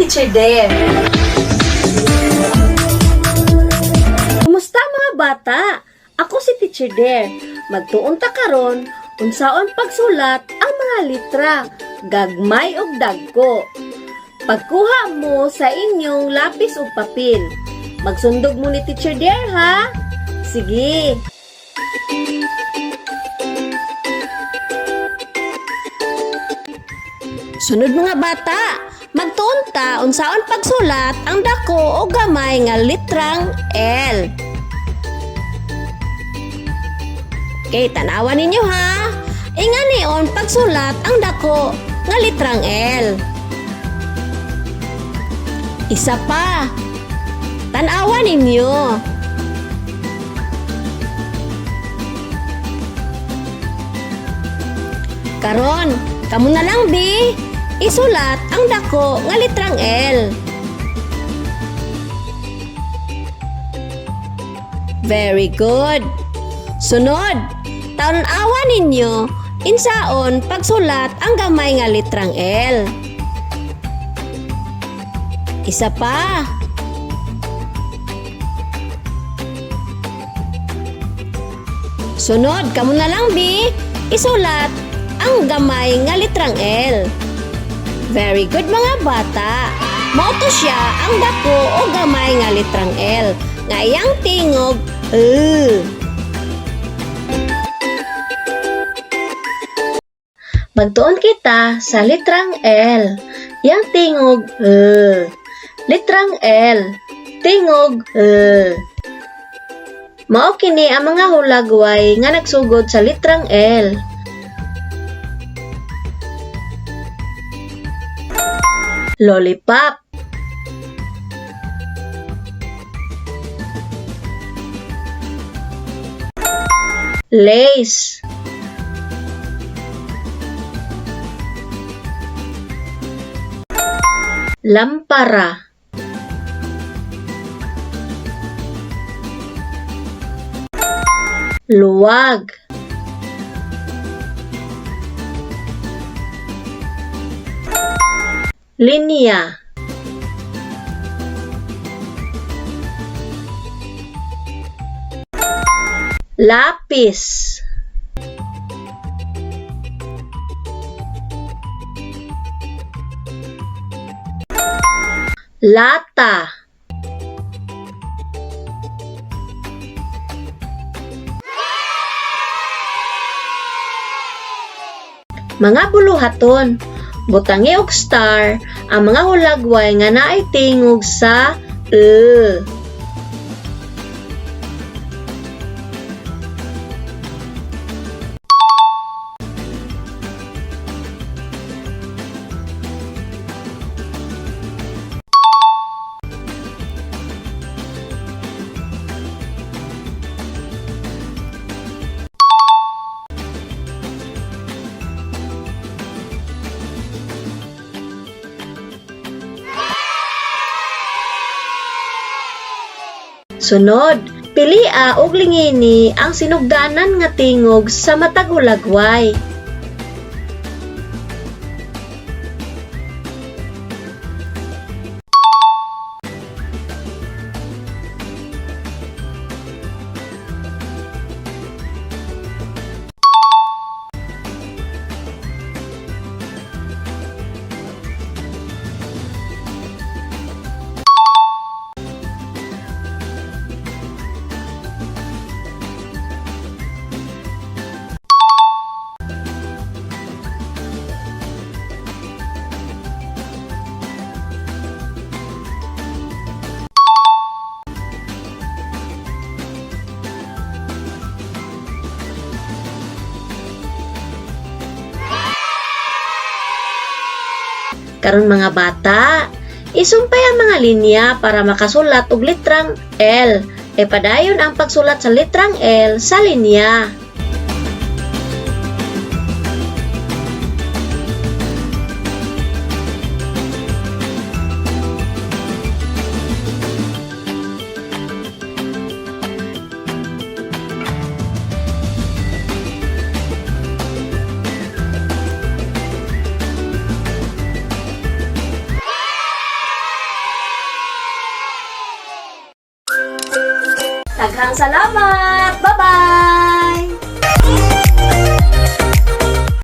Teacher Dare. Kumusta, mga bata? Ako si Teacher Dare. Magtuon ta karon unsaon pagsulat ang mga litra, gagmay ug dagko. Pagkuha mo sa inyong lapis ug papel. Magsundog mo ni Teacher Dare, ha? Sige. Sunod, mga bata, magtuon ta unsaon pagsulat ang dako o gamay nga litrang L. Okay, tanawa ninyo ha. Inganion pagsulat ang dako nga litrang L. Isa pa. Tanawa ninyo. Karon, kamo na lang bi. Isulat ang dako nga litrang L. Very good. Sunod, tan-awa ninyo insaon pagsulat ang gamay nga litrang L. Isa pa. Sunod, kamo na lang bi, isulat ang gamay nga litrang L. Very good, mga bata. Mao to siya ang dako o gamay nga litrang L nga iyang tingog L. Magtuon kita sa litrang L. Yang tingog L. Litrang L. Tingog L. Mao kini ang mga hulagway nga nagsugod sa litrang L. Lollipop. Lace. Lampara. Luwag. Linya. Lapis. Lata. Mga buluhaton, butangi og star ang mga hulagway nga naay tingog sa e. Sunod, pilia og lingini ang sinugdanan nga tingog sa matag hulagway. Karon, mga bata, isumpay ang mga linya para makasulat og litrang L. E padayon ang pagsulat sa litrang L sa linya. Daghang salamat! Bye-bye!